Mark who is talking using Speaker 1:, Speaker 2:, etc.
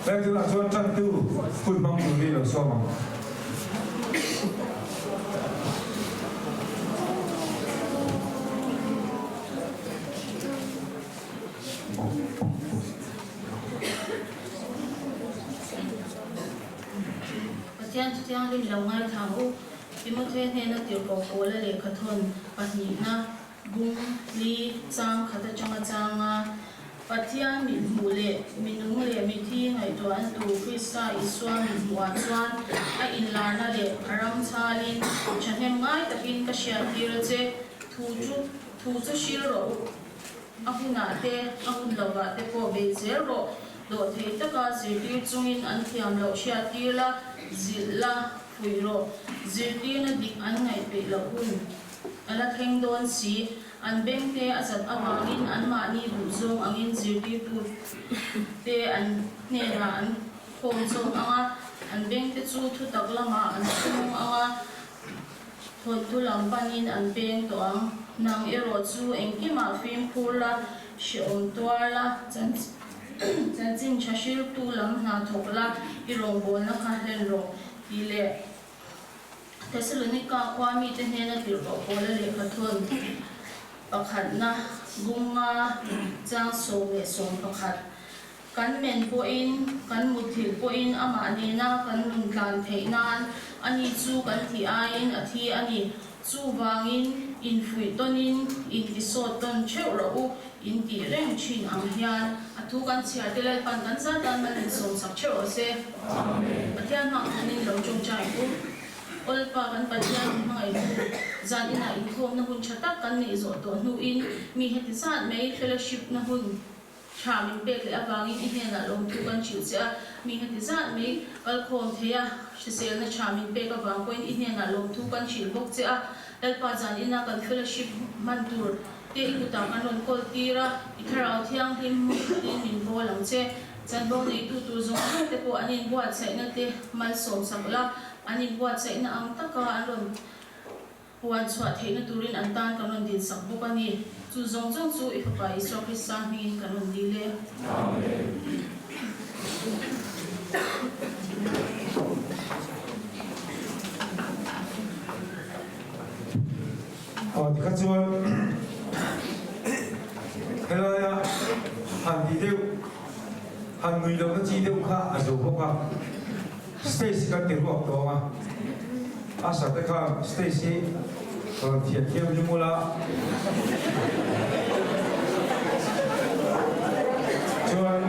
Speaker 1: Heng tunah chuan ṭantu hun hmang turin lo sawm ang.
Speaker 2: Pathian chu thianghlim lo ngaithla ang u. Timothea hnena tirhkoh Paula lehkhathawn pahnihna bung li chang khat atanga changa Pathian mithmuh leh minung leh mithi ngaihtuahna tur Krista Isua mithmuhah chuan a inlarna leh a ram chhalin thahnem ngai takin ka hriattir a che. Thu chu thu chu hril rawh u. A hunah te, a hun lovah te pawh bei zel rawh. Dawhthei taka zirtir chungin an thiam loh hriattir la, zilh la, fuih rawh. Zirtirna dik an ngaih peih loh hun a la thleng dawn si. An bengte a zat avangin anmahni duhzawng angin zirtirtu te an hnenah an khawm zawk ang a, an bengte chu thutak lamah an sumung ang a, thawnthu lam panin an peng tawh ang. Nang erawh chu engkimah fimkhur la, hrehawm tuar la, chanchin tha hriltu lam hna thawk la, i rawngbawlna kha hlen rawh tih leh Thessalonika khua mite hnena tirhkoh Paula lehkhathawn pakhatna bunga chang 11 Kan men pawhin, kan mutthilh pawhin amah nena kan nun tlan theih nan ani chu kan thih aiin a thi a ni. Chuvangin, infuih tawnin, intisawt tawn theuh rawh u, in tih reng thin ang hian a thu kan chhiar te Lalpan kan zat tan mal insawmsak theuh rawh se. Pathian hmang thanin lo tawngtai u. Awlpa kan Pathian in hmangaihtu zan inah inkhawmna hun tha tak kan neih zawh tawh hnuin mi heti zat mai fellowship na hun tha min pek leh avangin i hnenah lawmthu kan hrilh che a, mi heti zat mai kalkhawm thei a, hriselna tha min pek avang pawhin i hnenah lawmthu kan hrilh bawk che a, Lalpa zan ina kan fellowship hman tur te i kutah kan rawn kawl tir a, i thlarau thianghlim hmun khatin min bawl ang che. Chanvo neitu tur zawng zawng te pawh an inbuatsaihna te malsawmsak la, an inbuatsaihna ang taka an rawn Puan chhuah theihna turin an tan kan rawn dinsak bawk a ni. Chu zawng zawng chu i Fapa Isua Krista hmingin kan rawn dil e.
Speaker 1: Amen. Aw tikha chuan helaia han ti deuh, han nui lohna chi deuh kha a zo bawk a. Stage kan ti ruak tawng a, Asha te khan stage hi rawn thian thiam hlim ula, chuan.